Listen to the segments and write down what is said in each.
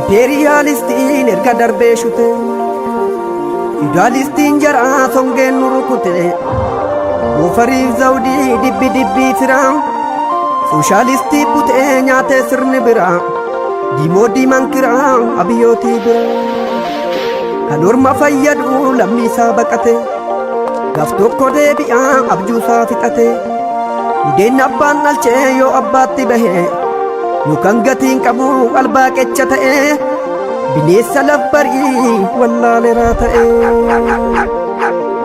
Impeeriyaalistiin erga darbee shute Fiudaalistiin jaraa songeen nu rukute Goofariif zawdii dibbi dibbii firaa Sooshaalistii butee nyaatee sirni biraa Diimoo diiman kiraa abiyyootii biraa Kan orma fayyadu lammiisaa baqate Gaaf tokko deebi'aa abjuusaa fixate Budeen abbaan dhalchee yoo abbaatti bahe Yookaan gatiin qabu albaaqecha ta'e Bineensa lafbarii wallaaleraa ta'e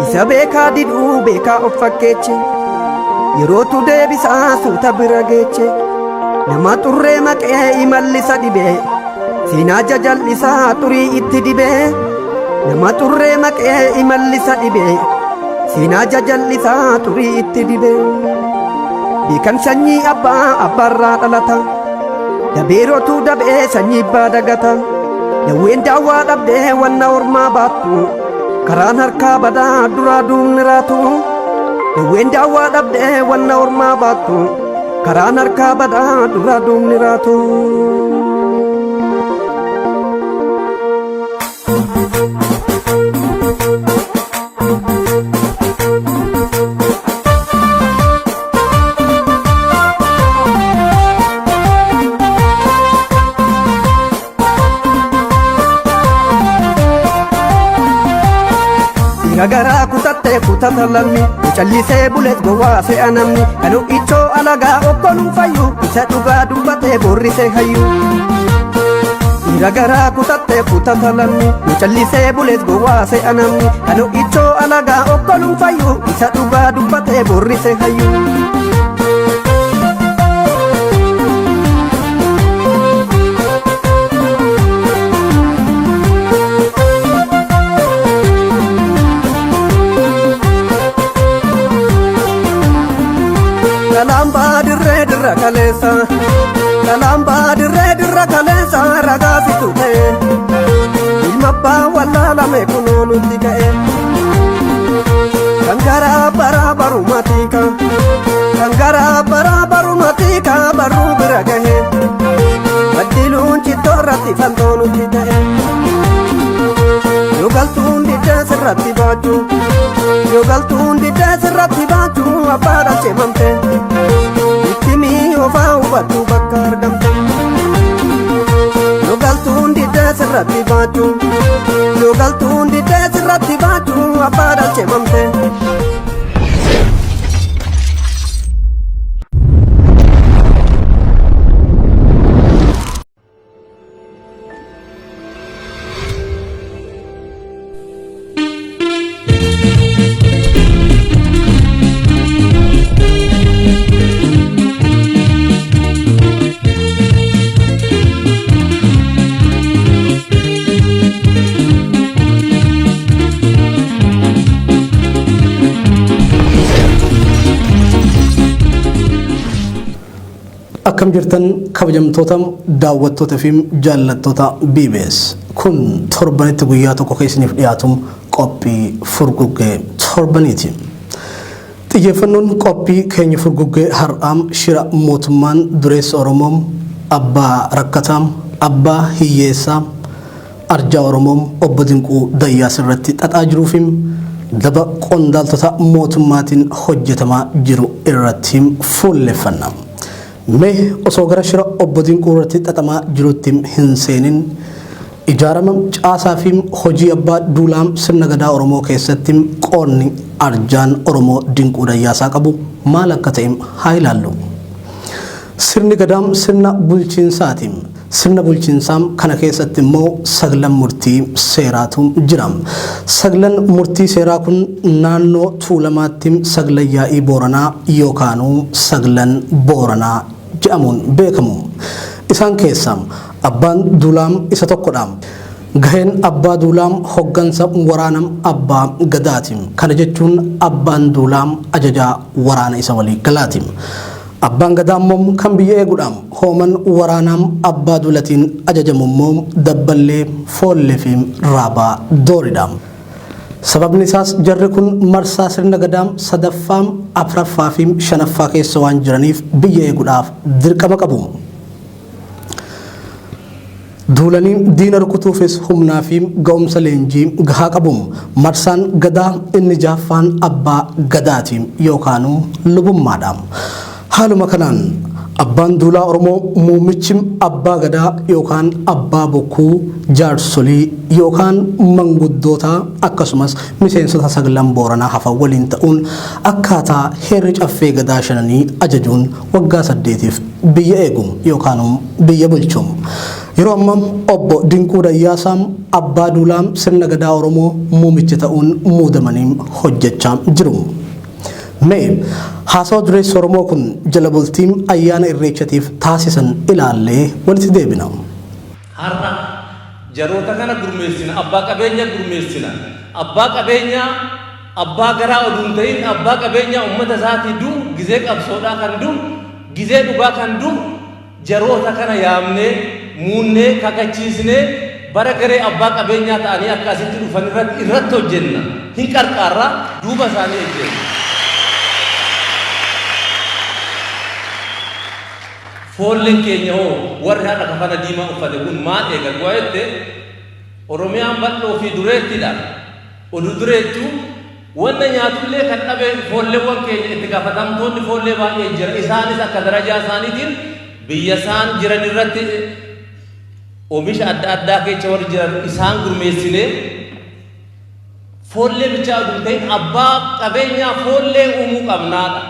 Isa beekaa diduu beekaa of fakkeeche Yerootu deebisaa suuta bira geeche Nama xurree maqee imallisa dhibee Seenaa jajal'isaa xurii itti dibee Nama xurree maqee imallisa dhibee Seenaa jajal'isaa xurii itti dibee Beekan sanyii abbaa abbaarraa dhalata Dabeerotu dabee sanyii abbaa dagata Dawween daawwaa dhabdee wanna ormaa baattu Karaan harkaa badaa duraa duubni raatu Dawween daawwaa dhabdee wanna ormaa baattu Karaan harkaa badaa duraa duubni raatu. Dhiira garaa kutattee kutata lammi Callisee bulees gowwaa se'a namni Kan ichoo alagaa okkoluun fayyu Isa dhugaa dubbatee boorrisee hayyu. Dhiira garaa kutattee kutata lammi Callisee bulees gowwaa se'a namni Kan ichoo alagaa okkoluun fayyu Isa dhugaa dubbatee boorrisee hayyu. Kalambaa dirree dirra kaleessa Kalambaa dirree dirra kaleessa ragaa situ ta'e Ilma abbaa wallaalame kunoo nutti ka'e Kan garaa baraa barumaatiika Kan garaa baraa barumaatiika barruu bira gahe Baddiluun cittoo irratti fantoo nutti ta'e Yoo galtuun diddee sirratti baachuu Yoo galtuun diddee sirratti baachuu abbaa dhalchee mamte Itti mi'oofaa hubattuu bakka argamte Yoo galtuun diddee sirratti baachuu Yoo galtuun diddee sirratti baachuu abbaa dhalchee mamte. Akkam jirtan kabajamtoota daawwattoota fi jaallattoota BBS. Kun torbanitti guyyaa tokko keessaniif dhiyaatu qophii furguggee torbaniiti. Xiyyeeffannoon qophii keenya furguggee har'aam shira mootummaan dureessa Oromoo abbaa rakkataam abbaa hiyyeessaa arjaa Oromoo obbo Dinquu Dayyaas irratti xaxaa jiruu fi daba qondaaltota mootummaatiin hojjetamaa jiru irratti fuulleffanna. Mee osoo gara shira obbo Dinquu irratti xaxamaa jirutti hin seenin ijaarama caasaa fi hojii abbaa duulaa sirna gadaa Oromoo keessatti qoodni arjaan Oromoo Dinquu Dayyaasaa qabu maal akka ta'e haa ilaallu. Sirni gadaa sirna bulchiinsaati. Sirna bulchiinsaa kana keessatti immoo saglan murtii seeraatu jira. Saglan murtii seeraa kun naannoo Tuulamaatti saglan yaa'ii Booranaa yookaanuu saglan Booranaa jedhamuun beekamu. Isaan keessaa abbaan duulaa isa tokkodha. Gaheen abbaa duulaa hoggansa waraana abbaa gadaati. Kana jechuun abbaan duulaa ajajaa waraana isa walii galaati. Abbaan gadaa immoo kan biyya eegudha. Hooman waraanaa abbaa duulatiin ajajamu immoo dabballee, foollee fi raabaa dooridha. Sababni isaas jarri kun marsaa sirna gadaa sadaffaa, afraffaa fi shanaffaa keessa waan jiraniif biyya eeguudhaaf dirqama qabu. Duulanii diina rukutuufis humnaa fi ga'umsa leenjii gahaa qabu. Marsaan Gadaa inni jahaffaan Abbaa Gadaati yookaanuu lubummaadha. Haaluma kanaan Abbaan Duulaa Oromoo muummichi Abbaa Gadaa yookaan Abbaa Bokkuu jaarsolii yookaan manguddoota akkasumas miseensota saglan Booranaa hafan waliin ta'uun akkaataa heerri Caffee Gadaa shananii ajajuun waggaa saddeetiif biyya eegu yookaan biyya bulchu. Yeroo amma Obbo Dinquu Dayyaasaa Abbaa Duulaa sirna Gadaa Oromoo muumicha ta'uun muudamanii hojjechaa jiru. Mee haasawa dureessi Oromoo kun jala bultii ayyaana Irreechatiif taasisan ilaallee walitti deebina. Har'a jaroota kana gurmeessina, abbaa qabeenya gurmeessina. Abbaa qabeenyaa abbaa garaa oduu hin ta'in, abbaa qabeenyaa ummata isaatii du'u, gizee qabsoodhaa kan du'u, gizee dhugaa kan du'u, jaroota kana yaamnee, muunnee, kakachiisnee bara garee abbaa qabeenyaa ta'anii akka asitti dhufan irratti hojjenna. Hin qarqaarra, duuba isaanii ejjenna. Foolleen keenya hoo warri har'a kafana diimaa uffate kun maal eega gu'a jette, Oromiyaan bal'oo fi dureettidha. Oduu dureettu wanna nyaatullee kan dhabe foolleewwan keenya itti gaafatamtoonni foollee baay'ee jira. Isaanis akka darajaa isaaniitiin biyya isaan jiran irratti oomisha adda addaa keessa warri jiran isaan gurmeessinee foollee bichaa oduu hin ta'in abbaa qabeenyaa foollee uumuu qabnaadha.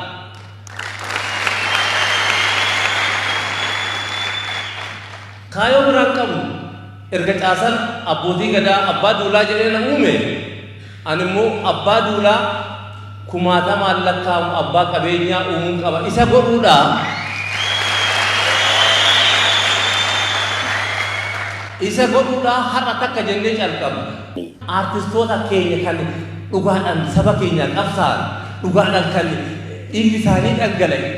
Kaayoo biraan qabnu erga caasan abbootii gadaa abbaa duulaa jedhee na uume, ani immoo abbaa duulaa kumaatamaan lakkaa'amu abbaa qabeenyaa uumuun qaba. Isa godhuudha. Isa godhuudha har'a takka jennee calqabna. Aartistoota keenya kan dhugaadhaan saba keenyaa qabsaa'an, dhugaadhaan kan dhiigni isaanii dhangala'e,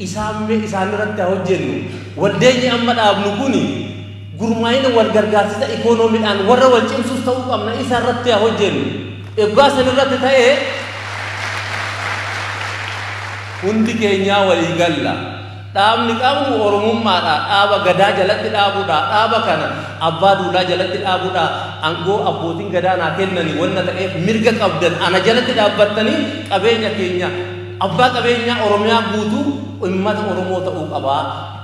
isaan mee isaan irratti haa hojjennu. Waldeenyi amma dhaabnu kuni gurmaa'ina wal gargaarsisa ikoonoomidhaan warra wal cimsus ta'uu qabna, isa irratti haa hojjennu. Egaa san irratti ta'ee hundi keenyaa walii galla. Dhaabni qabnu Oromummaadha. Dhaaba Gadaa jalatti dhaabuudha. Dhaaba kana Abbaa Duulaa jalatti dhaabuudha. Aangoo abbootiin Gadaa naa kennani wanna ta'eef mirga qabdan ana jalatti dhaabbattanii qabeenya keenya abbaa qabeenyaa Oromiyaa guutuu ummata Oromoo ta'uu qaba.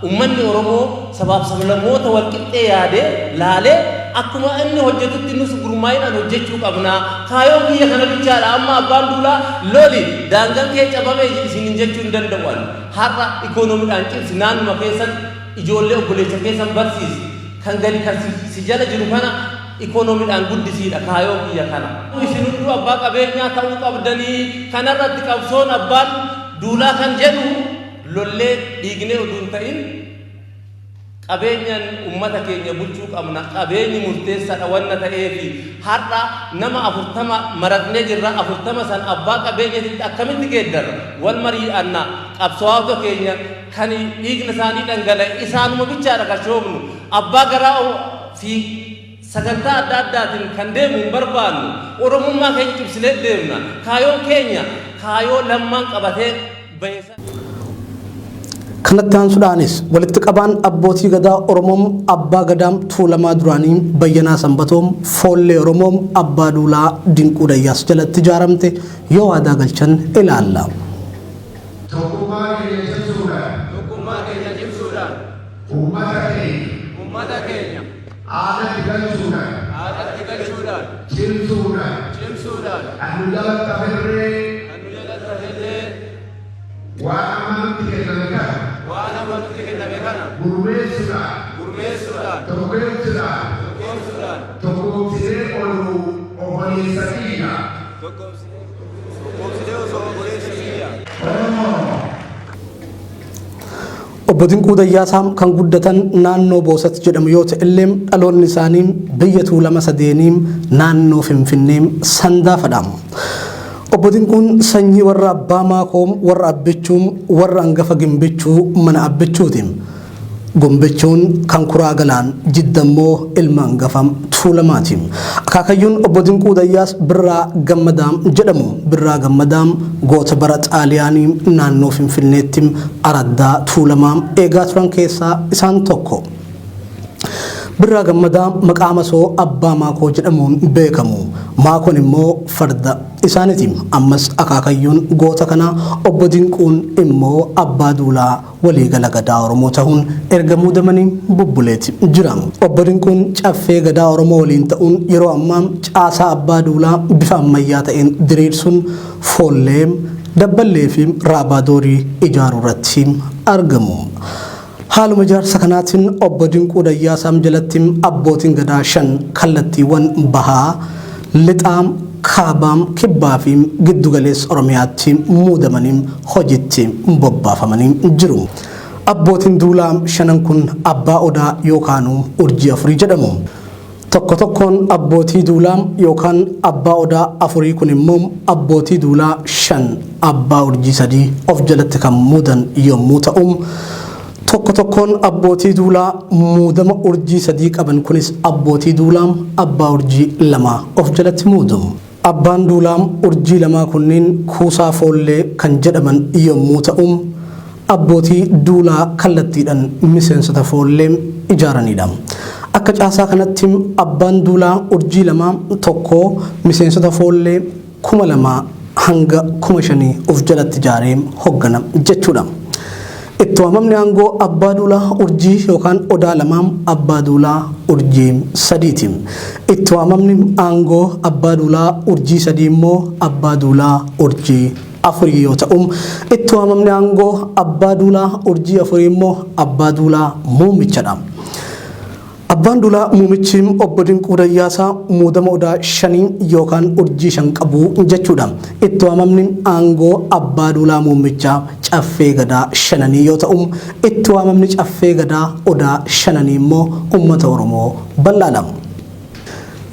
Ummanni Oromoo sabaaf sablammoota wal qixxee yaadee laalee akkuma inni hojjetutti nus gurmaa'inaan hojjechuu qabna. Kaayoon kiyya kana bichaadha. Amma Abbaan Duulaa loli daangaan kee cabame isiniin jechuu hin danda'u ani. Har'a ikoonomiidhaan cimsi, naannuma keessan ijoollee obboleessa keessan barsiisi, kan gadi kan si jala jiru kana ikoonomiidhaan guddisiidha kaayoon kiyya kana. Isin hunduu abbaa qabeenyaa ta'uu qabdanii kanarratti qabsoon abbaan duulaa kan jedhu lollee dhiignee utuu hin ta'in qabeenyan ummata keenya bulchuu qabna, qabeenyi murteessadha wanna ta'eefi har'a nama 40 maratnee jirra, 40 san abbaa qabeenyatitti akkamitti geeddarra, wal marii'anna, qabsaa'ota keenya kan dhiigni isaanii dhangala'e isaanuma bichaadha kan shoobnu, abbaa garaa fi sagantaa adda addaatiin kan deemu hin barbaannu, Oromummaa keenya cimsinee deemna, kaayoon keenya kaayoo Lammaan qabatee bahe san. Kanatti aansudhaanis walitti qabaan abbootii gadaa Oromoom Abbaa Gadaam Tuulamaa duraanii Bayyanaa Sanbatoom Foollee Oromoom Abbaa Duulaa Dinquu Dayyaas jalatti ijaaramte yoo waadaa galchan ilaalla. Tokkummaa keenya cimsuudhaan. Tokkummaa keenya cimsuudhaan. Uummata keenya. Uummata keenya. Aadatti galchuudhaan. Aadatti galchuudhaan. Cimsuudhaan. Cimsuudhaan. Kan nu jalatti hafellee. Kan nu jalatti hafellee. Waan amma nutti kenname kana. Waan amma nutti kenname kana. Gurmeessuudhaan. Gurmeessuudhaan. Tokkeessuudhaan. Tokkoomsuudhaan. Tokkoomsinee oluu obboleessa kiyya. Tokkoomsinee osoo obboleessa kiyya. Oromoo. Obbo Dinquu Dayyaasaa kan guddatan naannoo Boosat jedhamu yoo ta'ellee dhaloonni isaanii biyya Tuulama Sadeenii naannoo Finfinnee Sandaafadha. Obbo Dinquun sanyii warra Abbaa Maakoo, warra Abbichuu, warra angafa Gimbichuu mana Abbichuuti. Gombichuun kan Kuraa Galaan, Jidda immoo ilma angafa Tuulamaati. Akaakayyuun Obbo Dinquu Dayyaas Birraa Gammadaa jedhamu. Birraa Gammadaa goota bara Xaaliyaanii naannoo Finfinneetti araddaa Tuulamaa eegaa turan keessaa isaan tokko. Birraa Gammadaa maqaa masoo Abbaa Maakoo jedhamuun beekamu. Maakoon immoo farda isaaniti. Ammas akaakayyuun goota kanaa Obbo Dinquun immoo Abbaa Duulaa waliigala Gadaa Oromoo tahuun erga muudamanii bubbuleeti jira. Obbo Dinquun Caffee Gadaa Oromoo waliin ta'uun yeroo ammaa caasaa Abbaa Duulaa bifa ammayyaa ta'een diriirsuun Foollee, Dabballee fi Raabaa Doorii ijaaruu irratti argamu. Haaluma ijaarsa kanaatiin Obbo Dinquu Dayyaasaam jalatti Abbootiin Gadaa 5 kallattiiwwan Bahaa, Lixaa, Kaabaa, Kibbaa fi Giddugaleessa Oromiyaatti muudamanii hojiitti bobbaafamanii jiru. Abbootiin Duulaa shanan kun Abbaa Odaa yookaanuu Urjii Afurii jedhamu. Tokko tokkoon Abbootii Duulaa yookaan Abbaa Odaa afurii kun immoo Abbootii Duulaa 5 Abbaa Urjii 3 of jalatti kan muudan yommuu ta'u, tokko tokkoon Abbootii Duulaa muudama Urjii 3 qaban kunis Abbootii Duulaa Abbaa Urjii 2 of jalatti muudu. Abbaan Duulaa Urjii lamaa kunniin Kuusaa Foollee kan jedhaman yommuu ta'u, abbootii duulaa kallattiidhan miseensota Foollee ijaaraniidha. Akka caasaa kanatti Abbaan Duulaa Urjii lamaa tokko miseensota Foollee 2000 hanga 5000 of jalatti ijaaree hoggana jechuudha. Itti waamamni aangoo Abbaa Duulaa Urjii yookaan Odaa lamaa Abbaa Duulaa Urjii sadiiti. Itti waamamni aangoo Abbaa Duulaa Urjii sadii immoo Abbaa Duulaa Urjii afurii yoo ta'u, itti waamamni aangoo Abbaa Duulaa Urjii afurii immoo Abbaa Duulaa Muummichadha. Abbaan Duulaa Muumichi Obbo Dinquu Dayyaasaa muudama Odaa shanii yookaan urjii 5 qabu jechuudha. Itti waamamni aangoo Abbaa Duulaa Muummichaa Caffee Gadaa shananii yoo ta'u, itti waamamni Caffee Gadaa Odaa shananii immoo uummata Oromoo bal'aadha.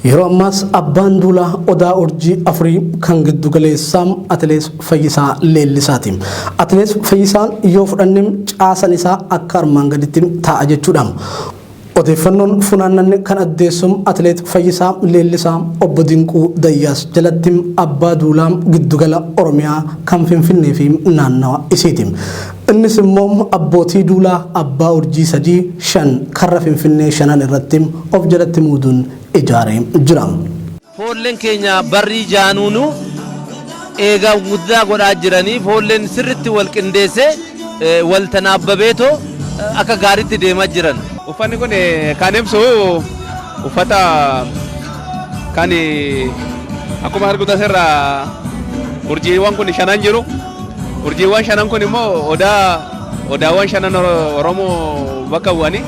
Yeroo ammaas Abbaan Duulaa Odaa Urjii afurii kan giddu galeessaa Atileet Fayyisaa Leellisaati. Atileet Fayyisaan yoo fudhanne caasan isaa akka armaan gaditti taa'a jechuudha. Odeeffannoon funaannanne kan addeessu Atileet Fayyisaa Leellisaa Obbo Dinquu Dayyaas jalatti Abbaa Duulaa Giddugala Oromiyaa kan Finfinnee fi naannawa isiiti. Innis immoo abbootii duulaa abbaa urjii 3, 5 karra Finfinnee shanan irratti of jalatti muuduun ijaaree jira. Foolleen keenya barrii jaanuunu eega guddaa godhaa jiranii foolleen sirritti wal qindeessee wal tanaabbabeetoo akka gaariitti deemaa jiran. Uffanni kun kan ibsu uffata kan akkuma argitu asirraa urjiiwwan kun shanan jiru. Urjiiwwan shanan kun immoo odaa odaawwan shanan Oromoo bakka bu'anii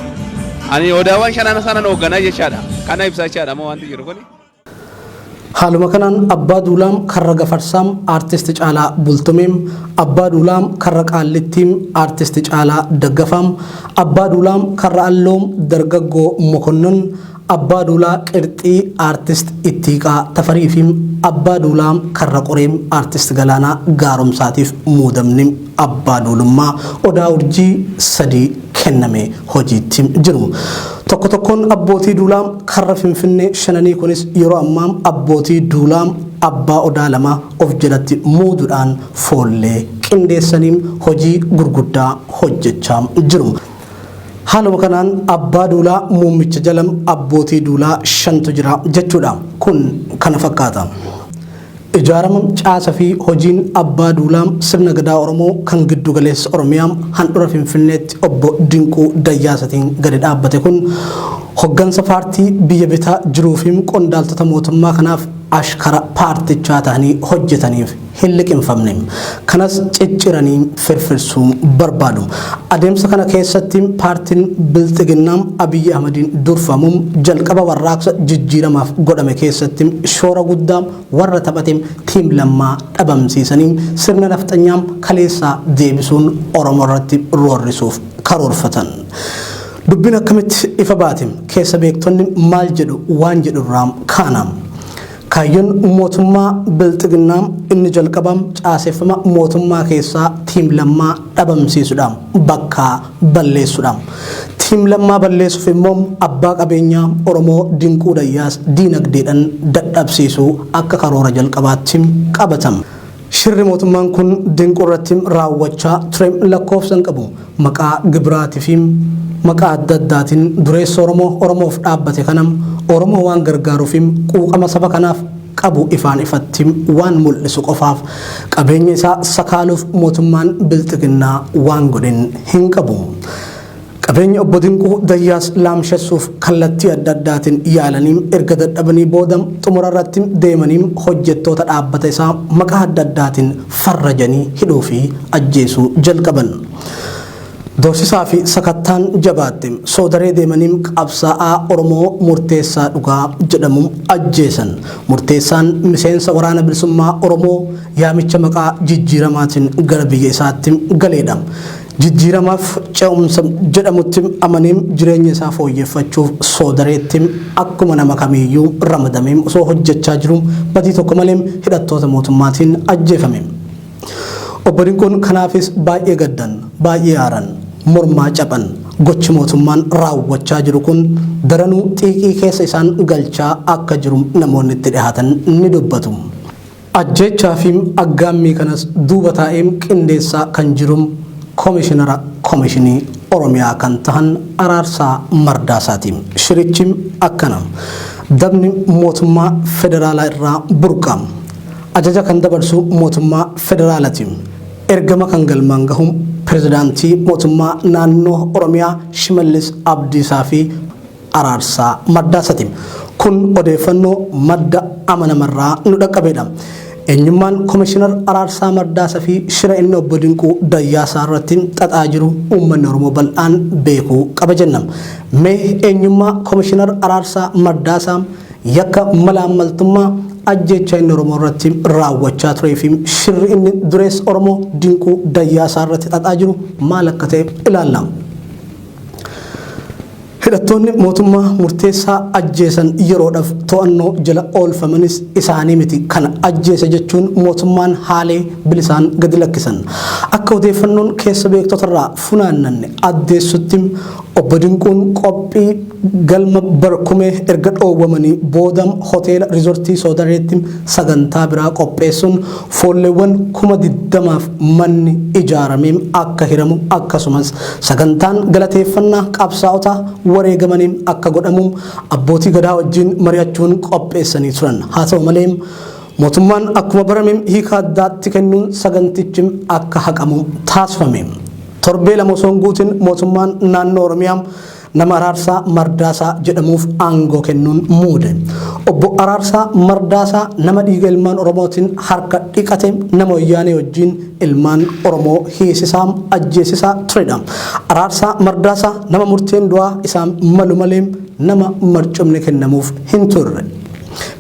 ani odaawwan shanan sanan hoogganaa jechaadha. Kana ibsa jechaadha moo wanti jiru kuni. Haaluma kanaan Abbaa Duulaa Karra Gafarsaa Aartist Caalaa Bultumee, Abbaa Duulaa Karra Qaallittii Aartist Caalaa Daggafaa, Abbaa Duulaa Karra Alloo Dargaggoo Mokonnon, Abbaa Duulaa Qirxii Aartist Ittiiqaa Tafarii fi Abbaa Duulaa Karra Qoree Aartist Galaanaa Gaaromsaatiif muudamni Abbaa Duulummaa Odaa Urjii 3 kenname hojiitti jiru. Tokko tokkoon abbootii duulaa karra Finfinnee shananii kunis yeroo ammaa abbootii duulaa abbaa odaa 2 of jalatti muuduudhaan foollee qindeessanii hojii gurguddaa hojjechaa jiru. Haaluma kanaan abbaa duulaa muummicha jala abbootii duulaa shantu jira jechuudha. Kun kana fakkaata. Ijaarama caasa fi hojiin Abbaa Duulaa sirna Gadaa Oromoo kan giddu galeessa Oromiyaa handhura Finfinneetti Obbo Dinquu Dayyaasatiin gadi dhaabbate kun hoggansa paartii biyya bitaa jiruu fi qondaaltota mootummaa kanaaf ashkara paartichaa tahanii hojjetaniif hin liqimfamne. Kanas cicciranii firfirsuu barbaadu. Adeemsa kana keessatti paartiin Bilxiginnaa Abiyyi Ahmadiin durfamu jalqaba warraaqsa jijjiiramaaf godhame keessatti shoora guddaa warra taphate Tiim Lammaa dhabamsiisanii sirna nafxanyaa kaleessaa deebisuun Oromoo irratti roorrisuuf karoorfatan. Dubbiin akkamitti ifa baate? Keessa beektonni maal jedhu waan jedhu irraa kaana. Kaayyoon mootummaa Bilxiginnaa inni jalqabaa caaseffama mootummaa keessaa Tiim Lammaa dhabamsiisudha, bakkaa balleessudha. Tiim Lammaa balleessuuf immoo abbaa qabeenyaa Oromoo Dinquu Dayyaas diinagdeedhan dadhabsiisuu akka karoora jalqabaatti qabata. Shirri mootummaan kun Dinquu irratti raawwachaa ture lakkoofsa hin qabu. Maqaa gibiraatii fi maqaa adda addaatiin dureessa Oromoo Oromoof dhaabbate kana Oromoo waan gargaaruu fi quuqama saba kanaaf qabu ifaan ifatti waan mul'isu qofaaf qabeenya isaa sakaaluuf mootummaan Bilxiginnaa waan godhin hin qabu. Qabeenya Obbo Dinquu Dayyaas laamshessuuf kallattii adda addaatiin yaalanii erga dadhabanii booda xumura irratti deemanii hojjettoota dhaabbata isaa maqaa adda addaatiin farrajanii hidhuu fi ajjeesuu jalqaban. Doorsisaa fi sakattaan jabaatte Soodaree deemanii qabsaa'aa Oromoo Murteessaa Dhugaa jedhamu ajjeesan. Murteessaan miseensa Waraana Bilisummaa Oromoo yaamicha maqaa jijjiiramaatiin gara biyya isaatti galeedha. Jijjiiramaaf ce'umsa jedhamutti amanee jireenya isaa fooyyeffachuuf Soodareetti akkuma nama kamiiyyuu ramadamee osoo hojjechaa jiruu badii tokko malee hidhattoota mootummaatiin ajjeefame. Obbo Dinquun kanaafis baay'ee gaddan, baay'ee aaran, mormaa caphan. Gochi mootummaan raawwachaa jiru kun daranuu xiiqii keessa isaan galchaa akka jiru namoonni itti dhihaatan ni dubbatu. Ajjeechaa fi aggaammii kanas duuba taa'ee qindeessaa kan jiru Komishinara Komishinii Oromiyaa kan tahan Araarsaa Mardaasaati. Shirichi akkana. Dabni mootummaa federaalaa irraa burqa. Ajaja kan dabarsu mootummaa federaalati. Ergama kan galmaan gahu pirezidaantii mootummaa naannoo Oromiyaa Shimallis Abdiisaa fi Araarsaa Mardaasati. Kun odeeffannoo madda amanamarraa nu dhaqqabeedha. Eenyummaan Komishinar Araarsaa Mardaasa fi shira inni Obbo Dinquu Dayyaasaa irratti xaxaa jiru uummanni Oromoo bal'aan beekuu qaba jenna. Mee eenyummaa Komishinar Araarsaa Mardaasaa, yakka malaammaltummaa, ajjeechaa inni Oromoo irratti raawwachaa turee fi shirri inni dureessa Oromoo Dinquu Dayyaasaa irratti xaxaa jiru maal akka ta'e ilaalla. Hidhattoonni mootummaa Murteessaa ajjeesan yeroodhaf to'annoo jala oolfamanis isaanii miti kan ajjeese jechuun mootummaan haalee bilisaan gadi lakkisan. Akka odeeffannoon keessa beektotarraa funaannanne addeessutti Obbo Dinquun qophii galma Barkumee erga dhoowwamanii booda hoteela Rizortii Soodareetti sagantaa biraa qopheessuun foolleewwan 20,000f manni ijaaramee akka hiramu akkasumas sagantaan galateeffannaa qabsaa'ota wareegamanii akka godhamu abbootii Gadaa wajjin mari'achuun qopheessanii turan. Haa ta'u malee mootummaan akkuma barame hiika addaatti kennuun sagantichi akka haqamu taasifame. Torbee lama osoo hin guutin mootummaan naannoo Oromiyaa nama Araarsaa Mardaasaa jedhamuuf aangoo kennuun muude. Obbo Araarsaa Mardaasaa nama dhiiga ilmaan Oromootiin harka dhiqate, nama Wayyaanee wajjin ilmaan Oromoo hiisisaa, ajjeesisaa turedha. Araarsaa Mardaasaa nama murteen du'aa isaan malu malee nama marcumni kennamuuf hin turre.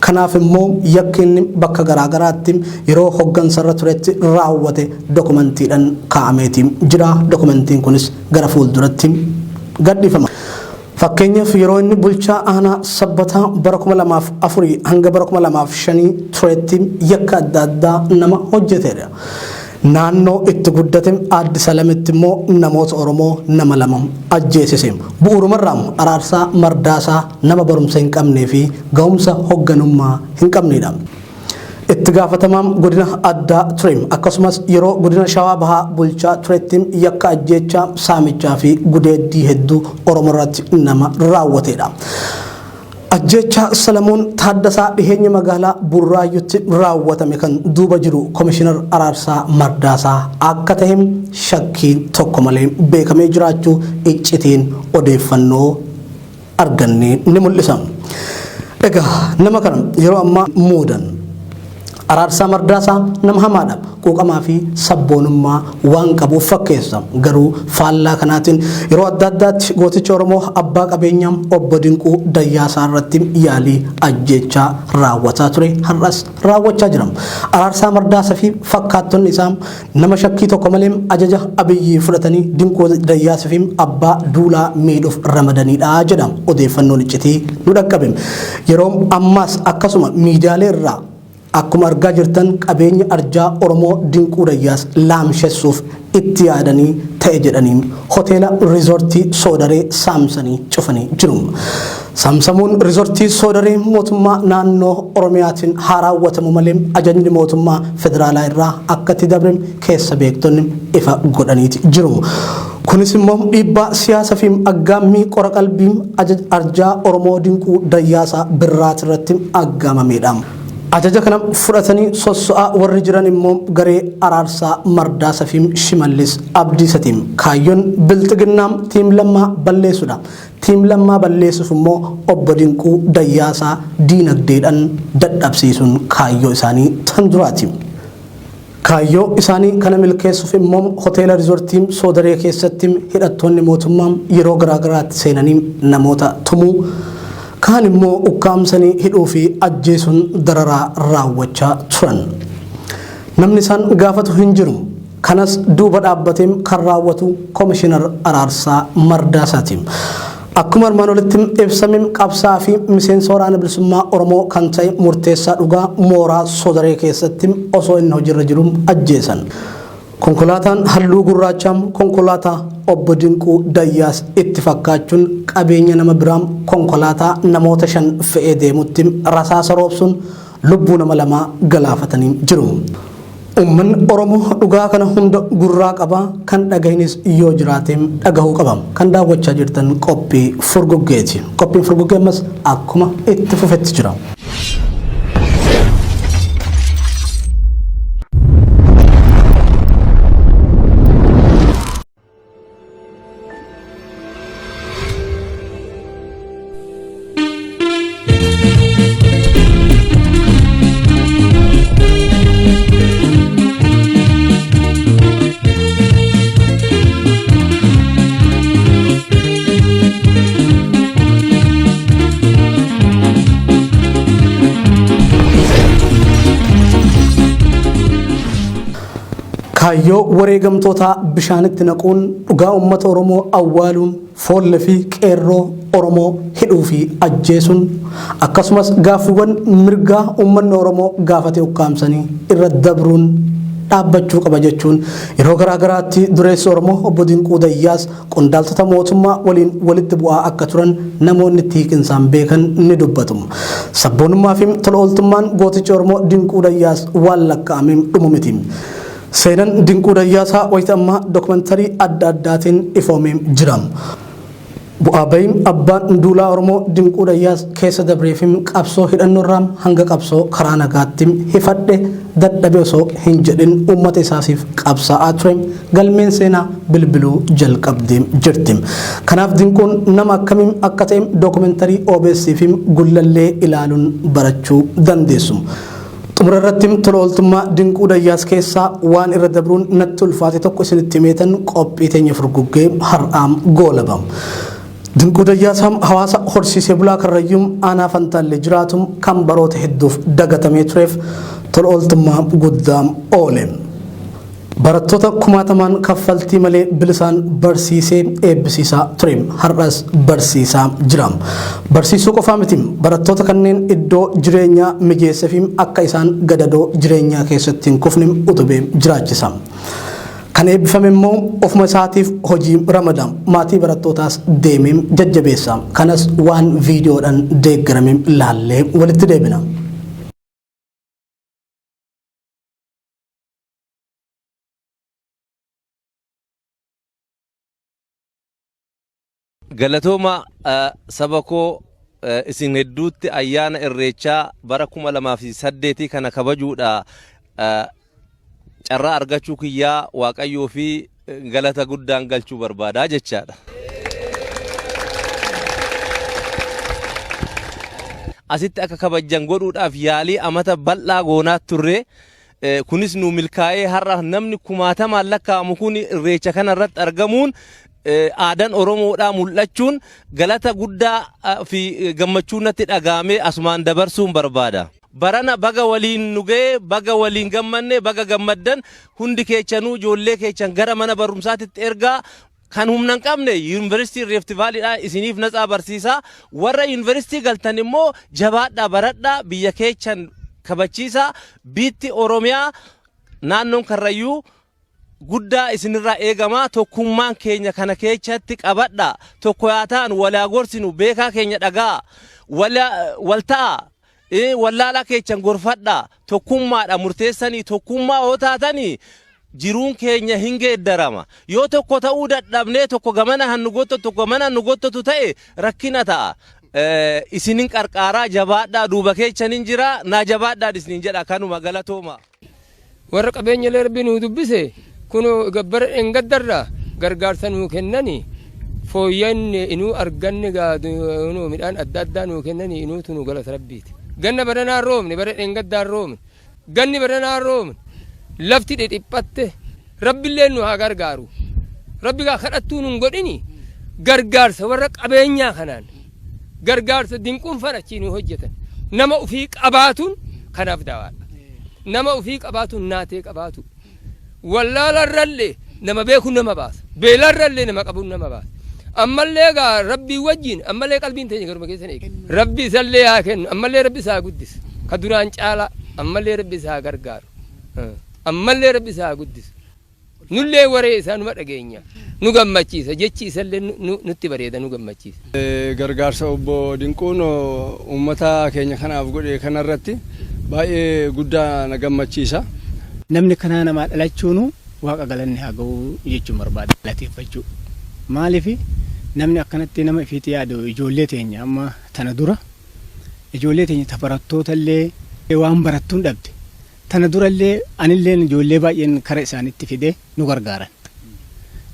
Kanaaf immoo yakki inni bakka garaa garaatti yeroo hoggansarra turetti raawwate dokumantiidhan kaa'ameeti jira. Dokumantiin kunis gara fuulduratti gadhiifama. Fakkeenyaaf yeroo inni bulchaa aanaa Sabbataa bara 2004 hanga bara 2005 turetti yakka adda addaa nama hojjetedha. Naannoo itti guddate Addis Alamitti immoo namoota Oromoo nama 2 ajjeesise. Bu'uurumarraa Araarsaa Mardaasaa nama barumsa hin qabnee fi gahumsa hogganummaa hin qabnedha. Itti gaafatamaa godina addaa ture. Akkasumas yeroo godina Shawaa Bahaa bulchaa turetti yakka ajjeechaa, saamichaa fi gudeeddii hedduu Oromoorratti nama raawwatedha. Ajjeechaa Salamoon Taaddasaa dhiheenya magaalaa Burraayyutti raawwatame kan duuba jiru Komishinar Araarsaa Mardaasaa akka tahe shakkii tokko malee beekamee jiraachuu iccitiin odeeffannoo arganne ni mul'isa. Egaa nama kana yeroo ammaa muudan. Araarsaa Mardaasaa nama hamaadha. Quuqamaa fi sabboonummaa waan qabuuf fakkeessa. Garuu faallaa kanaatiin yeroo adda addaatti gooticha Oromoo abbaa qabeenyaa Obbo Dinquu Dayyaasaa irratti yaalii ajjeechaa raawwataa ture har'as raawwachaa jira. Araarsaa Mardaasa fi fakkaattonni isaa nama shakkii tokko malee ajaja Abiyyii fudhatanii Dinquu Dayyaasa fi Abbaa Duulaa miidhuuf ramadaniidha jedha odeeffannoon iccitii nu dhaqqabe. Yeroo ammaas akkasuma miidiyaalee irraa. Akkuma argaa jirtan qabeenya arjaa Oromoo Dinquu Dayyaas laamshessuuf itti yaadanii ta'e jedhanii hoteela Riizortii Soodaree saamsanii cufanii jiru. Saamsamuun Riizortii Soodaree mootummaa naannoo Oromiyaatiin haa raawwatamu malee ajajni mootummaa federaalaa irraa akka itti dabre keessa beektonni ifa godhaniiti jiru. Kunis immoo dhiibbaa siyaasa fi aggaammii qora qalbii ajaja arjaa Oromoo Dinquu Dayyaasaa Birraat irratti aggaamameedha. Ajaja kana fudhatanii sosso'aa warri jiran immoo garee Araarsaa Mardaasa fi Shimallis Abdiisatiin. Kaayyoon Bilxiginnaa Tiim Lammaa balleessuudha. Tiim Lammaa balleessuuf immoo Obbo Dinquu Dayyaasaa diinagdeedhaan dadhabsiisuun kaayyoo isaanii tan duraati. Kaayyoo isaanii kana milkeessuuf immoo hoteela Riizortii Soodaree keessatti hidhattoonni mootummaa yeroo garaagaraatti seenanii namoota tumuu, kaan immoo ukkaamsanii hidhuu fi ajjeesuun dararaa raawwachaa turan. Namni isaan gaafatu hin jiru. Kanas duuba dhaabbatee kan raawwatu Komishinar Araarsaa Mardaasaati. Akkuma armaan olitti ibsame qabsaa'aa fi miseensa Waraana Bilisummaa Oromoo kan ta'e Murteessaa Dhugaa mooraa Soodaree keessatti osoo inni hojiirra jiru ajjeesan. Konkolaataan halluu gurraachaa konkolaataa Obbo Dinquu Dayyaas itti fakkaachuun qabeenya nama biraa konkolaataa namoota 5 fe'ee deemutti rasaasa roobsuun lubbuu nama lamaa galaafatanii jiru. Uummanni Oromoo dhugaa kana hunda gurraa qaba, kan dhagahinis yoo jiraate dhagahuu qaba. Kan daawwachaa jirtan qophii furguggeeti. Qophiin furguggee ammas akkuma itti fufetti jira. Kaayyoo wareegamtootaa bishaanitti naquun dhugaa uummata Oromoo awwaaluun foolle fi qeerroo Oromoo hidhuu fi ajjeesuun akkasumas gaaffiiwwan mirgaa uummanni Oromoo gaafate ukkaamsanii irra dabruun dhaabbachuu qaba jechuun yeroo garaa garaatti dureessi Oromoo Obbo Dinquu Dayyaas qondaaltota mootummaa waliin walitti bu'aa akka turan namoonni itti hiiqinsaan beekan ni dubbatu. Sabboonummaa fi tola ooltummaan gootichi Oromoo Dinquu Dayyaas waan lakkaa'amee dhumu miti. Seenan Dinquu Dayyaasaa wayita ammaa dokumantarii adda addaatiin ifoomee jira. Bu'aa bahiin abbaan duulaa Oromoo Dinquu Dayyaas keessa dabree fi qabsoo hidhannoorraa hanga qabsoo karaa nagaatti hifadhe dadhabe osoo hin jedhin uummata isaasiif qabsaa'aa ture galmeen seenaa bilbiluu jalqabdee jirti. Kanaaf Dinquun nama akkamii akka ta'e dookumentarii OBS fi Gullallee ilaaluun barachuu dandeessu. Xumura irratti tola ooltummaa Dinquu Dayyaas keessaa waan irra dabruun natti ulfaate tokko isinitti himeetan qophii teenya furguggee har'aam goolaba. Dinquu Dayyaasaa hawaasa horsiisee bulaa Karrayyuu aanaa Fantaallee jiraatu kan baroota hedduuf dagatamee tureef tola ooltummaa guddaa oole. Barattoota kumaatamaan kaffaltii malee bilisaan barsiisee eebbisiisaa ture. Har'as barsiisaa jira. Barsiisuu qofaa miti barattoota kanneen iddoo jireenyaa mijeesseefi akka isaan gadadoo jireenyaa keessatti hin kufne utubee jiraachisa. Kan eebbifame immoo ofuma isaatiif hojii ramada. Maatii barattootaas deemee jajjabeessa. Kanas waan viidiyoodhaan deeggarame laallee walitti deebina. Galatooma saba koo isin hedduutti ayyaana irreechaa bara 2008 kana kabajuudha carraa argachuu kiyyaa Waaqayyoo fi galata guddaan galchuu barbaadaa jechaadha. Asitti akka kabajjan godhuudhaaf yaalii amata bal'aa goonaa turre. Kunis nu milkaa'ee har'a namni kumaatamaan lakkaa'amu kun irreecha kana irratti argamuun aadaan Oromoodhaa mul'achuun galata guddaa fi gammachuu natti dhaga'amee asumaan dabarsuun barbaada. Barana baga waliin nu ga'e, baga waliin gammanne, baga gammaddan hundi keechanuu ijoollee keechan gara mana barumsaatitti ergaa kan humna hin qabne yuunivarsiitii Rift Valley'dhaa isiniif natsaa barsiisaa warra yuunivarsiitii galtan immoo jabaadhaa baradhaa biyya keechan kabachiisaa. Biitti Oromiyaa naannoon Karrayyuu guddaa isinirraa eegama. Tokkummaan keenya kana keechatti qabadha. Tokko yaa ta'an, walaa gorsinu, beekaa keenya dhagaa, wal ta'a, wallaalaa keechan gorfadha. Tokkummaadha murteessanii, tokkummaa yoo taatanii jiruun keenya hin geeddarama. Yoo tokko ta'uu dadhabnee, tokko gamana hannu gottotu, tokko gamana hannu gottotu ta'e, rakkina ta'a. Isinin qarqaaraa, jabaadhaa, duuba keechanin jira, naa jabaadhaa isinin jedha. Kanuma, galatooma. Warra qabeenya illee Rabbi nuu dubbise kun gabbara dhengaddarra gargaarsa nuu kennani, fooyyanne inuu arganne, nuu midhaan adda addaa nuu kennani, inuutu nu galata Rabbiiti. Ganna baranaan roobne, bara dhengaddaan roobne, ganni baranaan roobne, lafti dhidhiphatte. Rabbillee nu haa gargaaru. Rabbi gaa kadhattuu nun godhini, gargaarsa warra qabeenyaa kanaan gargaarsa Dinquun fadhachii nu hojjetan. Nama ufii qabaatuun kanaaf dawaadha. Nama ufii qabaatuun naatee qabaatu. Wallaalarrallee nama beeku nama baasa. Beelarrallee nama qabuun nama baasa. Ammallee gaa Rabbii wajjin ammallee qalbiin teenya garuma keessan eegi. Rabbi isallee haa kennu, ammallee Rabbi isaa guddisu. Ka duraan caalaa ammallee Rabbi isaa gargaaru. Ammallee Rabbi isaa guddisu. Nullee waree isaa numa dhageenya. Nu gammachiisa, jechi isallee nutti bareeda, nu gammachiisa. Gargaarsa obbo Dinquun uummata keenya kanaaf godhe kanarratti baay'ee guddaa na gammachiisa. Namni kanaa namaa dhalachuun Waaqa galanni haa ga'u jechuun barbaada, galateeffachuu. Maaliif namni akkanatti nama ifiitti yaadu? Ijoollee teenya amma tana dura, ijoollee teenya ta barattoota illee waan barattuun dhabde. Tana durallee anilleen ijoollee baay'een kara isaanitti fide nu gargaaran.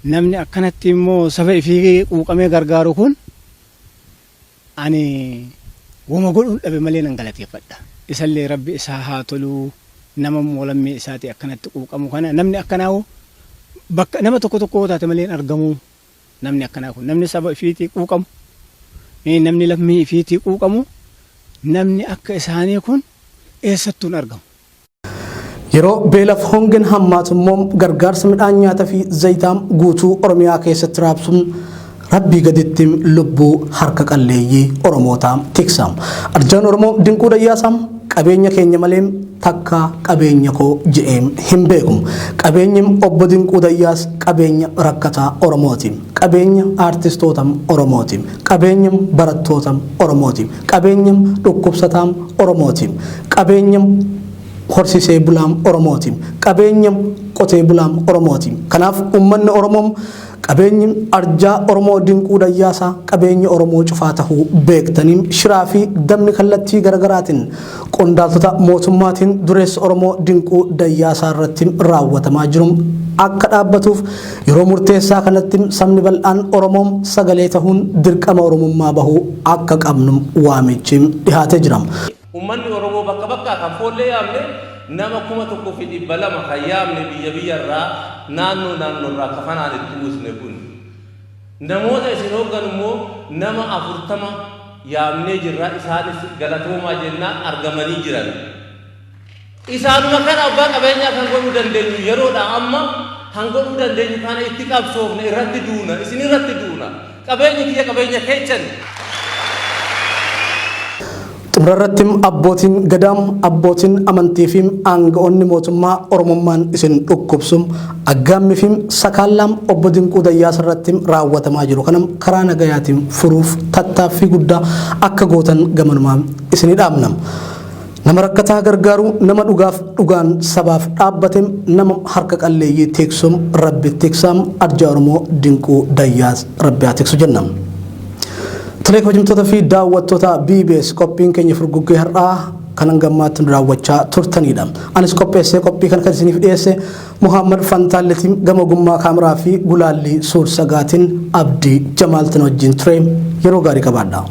Namni akkanatti immoo saba ifii quuqamee gargaaru kun ani woma godhuun dhabe malee nan galateeffadha. Isallee Rabbi isaa haa toluu. Nama immoo lammii isaatii akkanatti quuqamu kana, namni akkanaa hoo bakka nama tokko tokko yoo taate malee hin argamu. Namni akkanaa kun, namni saba ifiitii quuqamu, namni lammii ifiitii quuqamu, namni akka isaanii kun eessattuu hin argamu. Yeroo beelaf hongeen hammaatu immoo gargaarsa midhaan nyaata fi zayitaa guutuu Oromiyaa keessatti raabsuun Rabbii gaditti lubbuu harka qalleeyyii Oromootaa tiksa. Arjaan Oromoo Dinquu Dayyaasaa qabeenya keenya malee takka qabeenya koo je'ee hin beeku. Qabeenyi obbo Dinquu Dayyaas qabeenya rakkataa Oromooti. Qabeenya aartistoota Oromooti. Qabeenya barattoota Oromooti. Qabeenya dhukkubsataa Oromooti. Qabeenya horsiisee bulaa Oromooti. Qabeenya qotee bulaa Oromooti. Kanaaf uummanni Oromoo qabeenyi arjaa Oromoo Dinquu Dayyaasaa qabeenya Oromoo cufaa tahuu beektanii, shiraa fi dabni kallattii garagaraatiin qondaaltota mootummaatiin dureessa Oromoo Dinquu Dayyaasaa irratti raawwatamaa jiru akka dhaabbatuuf yeroo murteessaa kanatti sabni bal'aan Oromoo sagalee tahuun dirqama Oromummaa bahuu akka qabnu waamichi dhihaatee jira. Ummanni Oromoo bakka bakkaa kan foollee yaamne nama 1200 kan yaamne, biyya biyyarraa, naannoo naannorraa kafanaan itti uwwisne kun. Namoota isin hoogganu immoo nama 40 yaamnee jirra, isaanis galatoomaa jennaa, argamanii jiran. Isaanuma kana abbaa qabeenyaa kan godhuu dandeenyu yeroodha amma kan godhuu dandeenyu kana itti qabsoofne, irratti duuna, isin irratti duuna. Qabeenyi kiyya qabeenya keechan. Xumura irratti abbootiin gadaa, abbootiin amantii fi aanga'oonni mootummaa Oromummaan isin dhukkubsu aggaammii fi sakaallaam obbo Dinquu Dayyaasa irratti raawwatamaa jiru kana karaa nagayaatiin furuuf tattaaffii guddaa akka gootan gamanumaan isinii dhaamna. Nama rakkataa gargaaru, nama dhugaaf dhugaan sabaaf dhaabbate, nama harka qalleeyyii tiksu Rabbi tiksa. Arjaa Oromoo Dinquu Dayyaas Rabbi haa tiksu jenna. Tolee, kabajamtoota fi daawwattoota BBS, qophiin keenya furguggee har'aa kan hangammaatti nu daawwachaa turtanidha. Anis qopheessee qophii kana kan isiniif dhiyeesse Muhammad Fantaalletiin, gama ogummaa kaameraa fi gulaallii suur sagaatiin Abdii Jamaaltin wajjin ture. Yeroo gaarii qabaadha.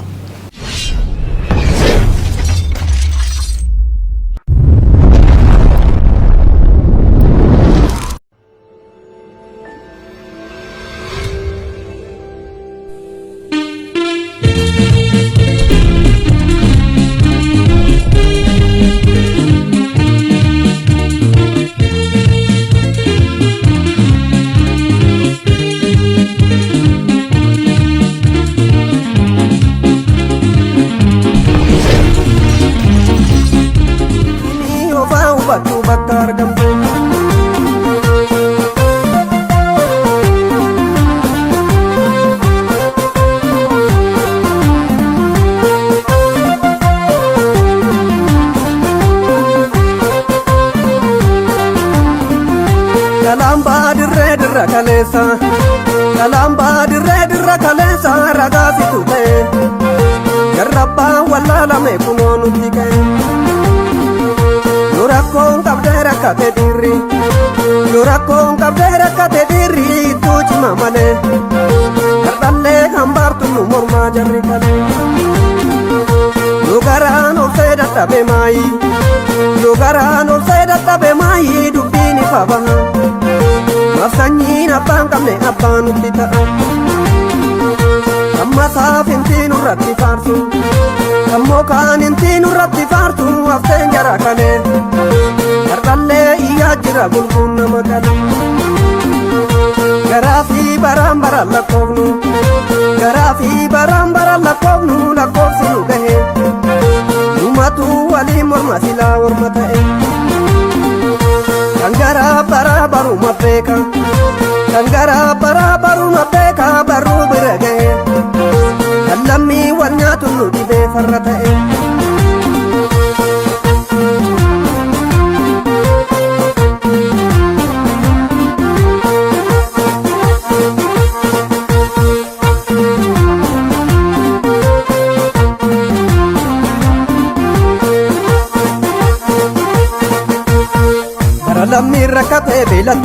dirra kaleessa. Dhalaan baadirree dirra kaleessa ragaasitu ta'e. Jarrabbaan wallaalame kunoo nutti ka'e. Yoo rakkoon qabdee rakkate dhiirri. Yoo rakkoon qabdee rakkate dhiirri ittuu cima malee. Hardhallee hambaartu nu mormaa jarri kalee. Yoo garaan obsee dadhabe maayi. Yoo garaan obsee dadhabe maayi dubbiin ifa baha. Maaf sanyiin abbaan qabne abbaa nutti ta'a. Amma saafintii nurratti faarsu. Ammoo kaanintii nurratti faarsu hafteen jara kalee. Hardhallee iyyaa jira gulguun nama kalee. Garaa fi baraan baraan lakkoofnu. Garaa fi baraan baraan lakkoofnu lakkoofsi nu gahe. Numatu waliin morma silaa morma ta'e. Kan garaa baraa baruma beeka. Kan garaa baraa baruma beeka baruu bira gahe. Kan lammii wal nyaatu nu dhibee farra ta'e. Bara lammii rakkatee beelatti.